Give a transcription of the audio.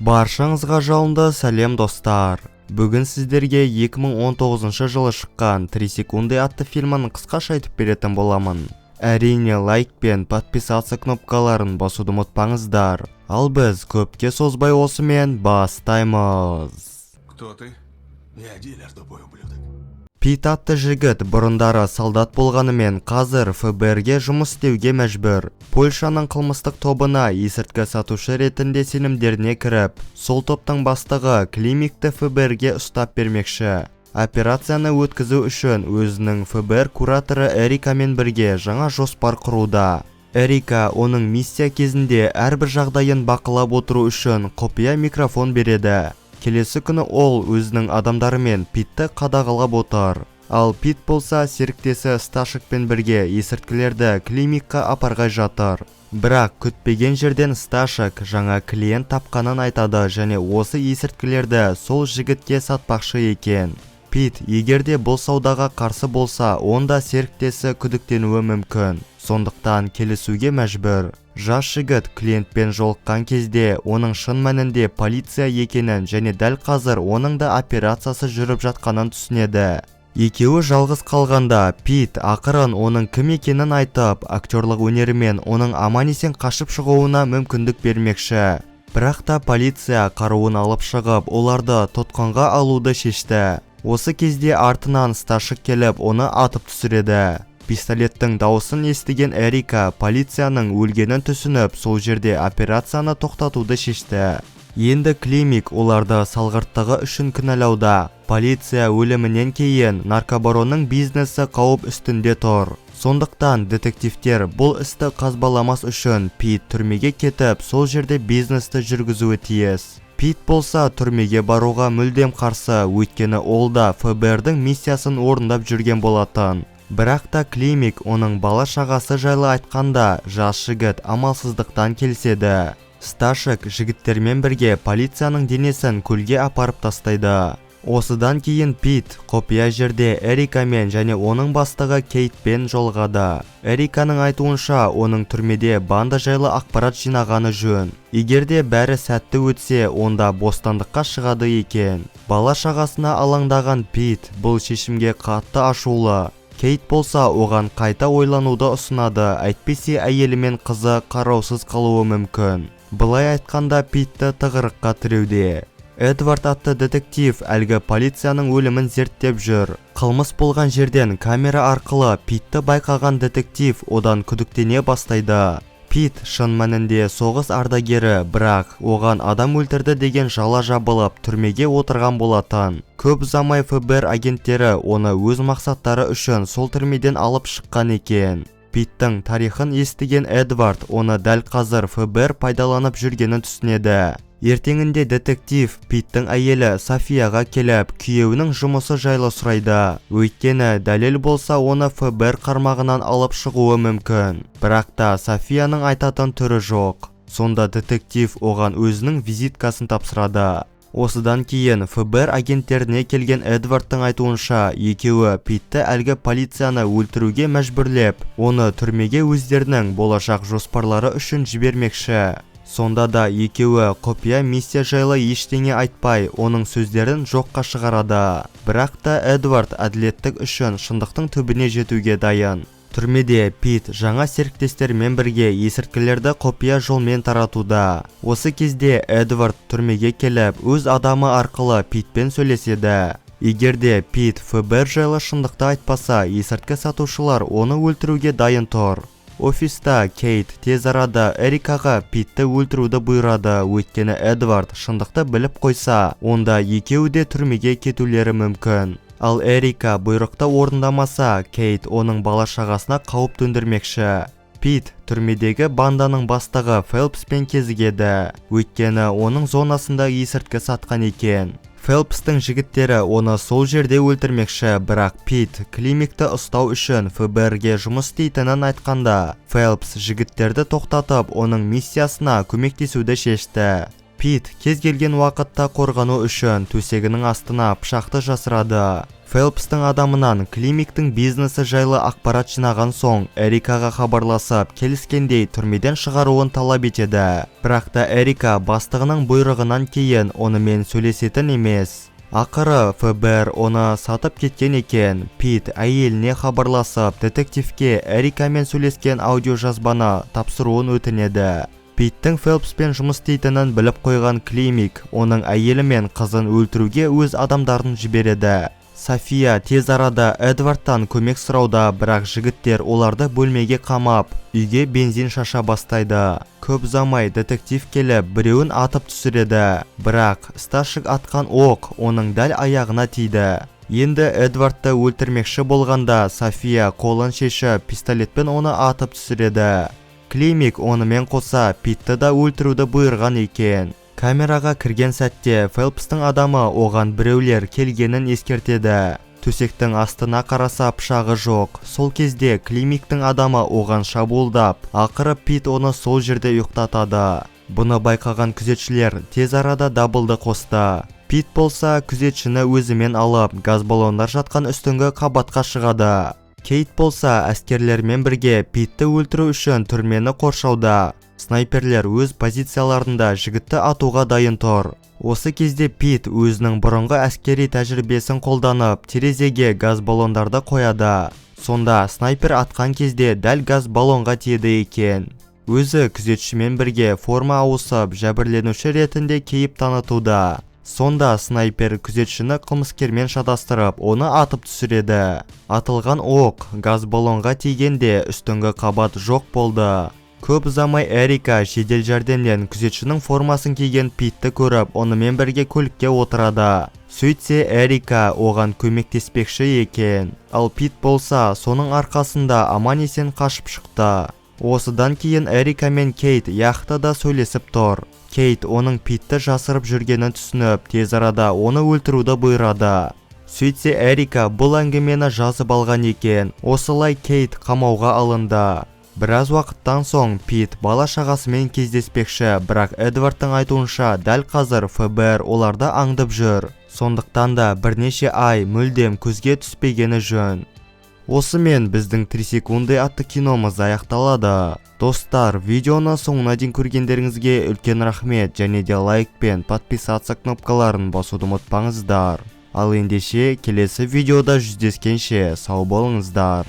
Баршаңызға жалынды сәлем, достар! Бүгін сіздерге 2019 жылы шыққан «Три секунды» атты фильмін қысқаша айтып беретін боламын. Әрине, лайк пен подписаться кнопкаларын басуды ұмытпаңыздар. Ал біз көпке созбай осымен бастаймыз. Кто ты? Я дилер, тупой ублюдок. Пит атты жігіт бұрындары солдат болғанымен, қазір ФБР-ге жұмыс істеуге мәжбүр. Польшаның қылмыстық тобына есірткі сатушы ретінде сенімдеріне кіріп, сол топтың бастығы Климикті ФБР-ге ұстап бермекші. Операцияны өткізу үшін өзінің ФБР кураторы Эрикамен бірге жаңа жоспар құруда. Эрика оның миссия кезінде әрбір жағдайын бақылап отыру үшін құпия микрофон береді. Келесі күні ол өзінің адамдарымен Питті қадағалап отыр. Ал Пит болса, серіктесі Сташекпен бірге есірткілерді Климикқа апарғай жатыр. Бірақ күтпеген жерден Сташек жаңа клиент тапқанын айтады және осы есірткілерді сол жігітке сатпақшы екен. Пит егерде бұл саудаға қарсы болса, онда серіктесі күдіктенуі мүмкін. Сондықтан келісуге мәжбүр. Жас жігіт клиентпен жолыққан кезде оның шын мәнінде полиция екенін және дәл қазір оның да операциясы жүріп жатқанын түсінеді. Екеуі жалғыз қалғанда, Пит ақырын оның кім екенін айтып, актерлық өнерімен оның аман-есен қашып шығуына мүмкіндік бермекші. Бірақ та полиция қаруын алып шығып, оларды тұтқынға алуды шешті. Осы кезде артынан Сташек келіп, оны атып түсіреді. Пистолеттің дауысын естіген Эрика полицияның өлгенін түсініп, сол жерде операцияны тоқтатуды шешті. Енді Климик оларды салғырттығы үшін кінәлауда. Полиция өлімінен кейін наркобаронның бизнесі қауіп үстінде тұр. Сондықтан детективтер бұл істі қазбаламас үшін Пит түрмеге кетіп, сол жерде бизнесті жүргізуі тиіс. Пит болса, түрмеге баруға мүлдем қарсы, өйткені ол да ФБР-дің миссиясын орындап жүрген болатын. Бірақ та Климик оның бала шағасы жайлы айтқанда, жас жігіт амалсыздықтан келіседі. Сташек жігіттермен бірге полицияның денесін көлге апарып тастайды. Осыдан кейін Пит құпия жерде Эрикамен және оның бастығы Кейтпен жолығады. Эриканың айтуынша, оның түрмеде банда жайлы ақпарат жинағаны жөн. Егерде бәрі сәтті өтсе, онда бостандыққа шығады екен. Бала шағасына алаңдаған Пит бұл шешімге қатты ашулы. Кейт болса, оған қайта ойлануды ұсынады, әйтпесе әйелі мен қызы қараусыз қалуы мүмкін. Былай айтқанда, Питті тығырыққа тіреуде. Эдвард атты детектив әлгі полицияның өлімін зерттеп жүр. Қылмыс болған жерден камера арқылы Питті байқаған детектив одан күдіктене бастайды. Пит шын мәнінде соғыс ардагері, бірақ оған адам өлтірді деген жала жабылып, түрмеге отырған болатын. Көп ұзамай ФБР агенттері оны өз мақсаттары үшін сол түрмеден алып шыққан екен. Питтің тарихын естіген Эдвард оны дәл қазір ФБР пайдаланып жүргенін түсінеді. Ертеңінде детектив Питтің әйелі Софияға келіп, күйеуінің жұмысы жайлы сұрайды. Өйткені дәлел болса, оны ФБР қармағынан алып шығуы мүмкін. Бірақ та Софияның айтатын түрі жоқ. Сонда детектив оған өзінің визиткасын тапсырады. Осыдан кейін ФБР агенттеріне келген Эдвардтың айтуынша, екеуі Питті әлгі полицияны өлтіруге мәжбүрлеп, оны түрмеге өздерінің болашақ жоспарлары үшін жібермекші. Сонда да екеуі құпия миссия жайлы ештеңе айтпай, оның сөздерін жоққа шығарады. Бірақ та Эдвард әділеттік үшін шындықтың түбіне жетуге дайын. Түрмеде Пит жаңа серіктестермен бірге есірткілерді құпия жолмен таратуда. Осы кезде Эдвард түрмеге келіп, өз адамы арқылы Питпен сөйлеседі. Егерде Пит ФБР жайлы шындықты айтпаса, есірткі сатушылар оны өлтіруге дайын тұр. Офиста Кейт тез арада Эрикаға Питті өлтіруді бұйырады, өйткені Эдвард шындықты біліп қойса, онда екеуі де түрмеге кетулері мүмкін. Ал Эрика бұйрықты орындамаса, Кейт оның бала шағасына қауіп төндірмекші. Пит түрмедегі банданың бастығы Фелпспен кезігеді, өйткені оның зонасында есірткі сатқан екен. Фелпстің жігіттері оны сол жерде өлтірмекші, бірақ Пит Климикті ұстау үшін ФБР-ге жұмыс істейтінін айтқанда, Фелпс жігіттерді тоқтатып, оның миссиясына көмектесуді шешті. Пит кез келген уақытта қорғану үшін төсегінің астына пышақты жасырады. Фелпстің адамынан Климиктің бизнесі жайлы ақпарат жинаған соң, Эрикаға хабарласып, келіскендей түрмеден шығаруын талап етеді. Бірақ та Эрика бастығының бұйрығынан кейін онымен сөйлесетін емес. Ақыры ФБР оны сатып кеткен екен. Пит әйеліне хабарласып, детективке Эрикамен сөйлескен аудиожазбаны тапсыруын өтінеді. Питтің Фелпспен жұмыс істейтінін біліп қойған Климик оның әйелі мен қызын өлтіруге өз адамдарын жібереді. София тез арада Эдвардтан көмек сұрауда, бірақ жігіттер оларды бөлмеге қамап, үйге бензин шаша бастайды. Көп ұзамай детектив келіп, біреуін атып түсіреді. Бірақ Сташик атқан оқ оның дәл аяғына тиді. Енді Эдвардты өлтірмекші болғанда, София қолын шешіп, пистолетпен оны атып түсіреді. Климик онымен қоса Питті да өлтіруді бұйырған екен. Камераға кірген сәтте Фелпстің адамы оған біреулер келгенін ескертеді. Төсектің астына қараса, пышағы жоқ. Сол кезде Климиктің адамы оған шабуылдап, ақыры Пит оны сол жерде ұйықтатады. Бұны байқаған күзетшілер тез арада дабылды қосты. Пит болса күзетшіні өзімен алып, газ баллондар жатқан үстіңгі қабатқа шығады. Кейт болса әскерлермен бірге Питті өлтіру үшін түрмені қоршауда. Снайперлер өз позицияларында жігітті атуға дайын тұр. Осы кезде Пит өзінің бұрынғы әскери тәжірибесін қолданып, терезеге газ баллондарды қояды. Сонда снайпер атқан кезде дәл газ баллонға тиеді екен. Өзі күзетшімен бірге форма ауысып, жәбірленуші ретінде кейіп танытуда. Сонда снайпер күзетшіні қылмыскермен шатастырып, оны атып түсіреді. Атылған оқ газ баллонға тигенде үстіңгі қабат жоқ болды. Көп ұзамай Эрика жедел жәрдемнен күзетшінің формасын киген Питті көріп, онымен бірге көлікке отырады. Сөйтсе, Эрика оған көмектеспекші екен. Ал Пит болса, соның арқасында аман-есен қашып шықты. Осыдан кейін Эрика мен Кейт яхтада сөйлесіп тұр. Кейт оның Питті жасырып жүргенін түсініп, тез арада оны өлтіруді бұйырады. Сөйтсе, Эрика бұл әңгімені жазып алған екен. Осылай Кейт қамауға алынды. Біраз уақыттан соң Пит бала шағасымен кездеспекші, бірақ Эдвардтың айтуынша, дәл қазір ФБР оларды аңдып жүр. Сондықтан да бірнеше ай мүлдем көзге түспегені жөн. Осымен біздің 3 секунды атты киномыз аяқталады. Достар, видеоны соңына дейін көргендеріңізге үлкен рахмет және де лайк пен подписаться кнопкаларын басуды ұмытпаңыздар. Ал ендеше келесі видеода жүздескенше сау болыңыздар.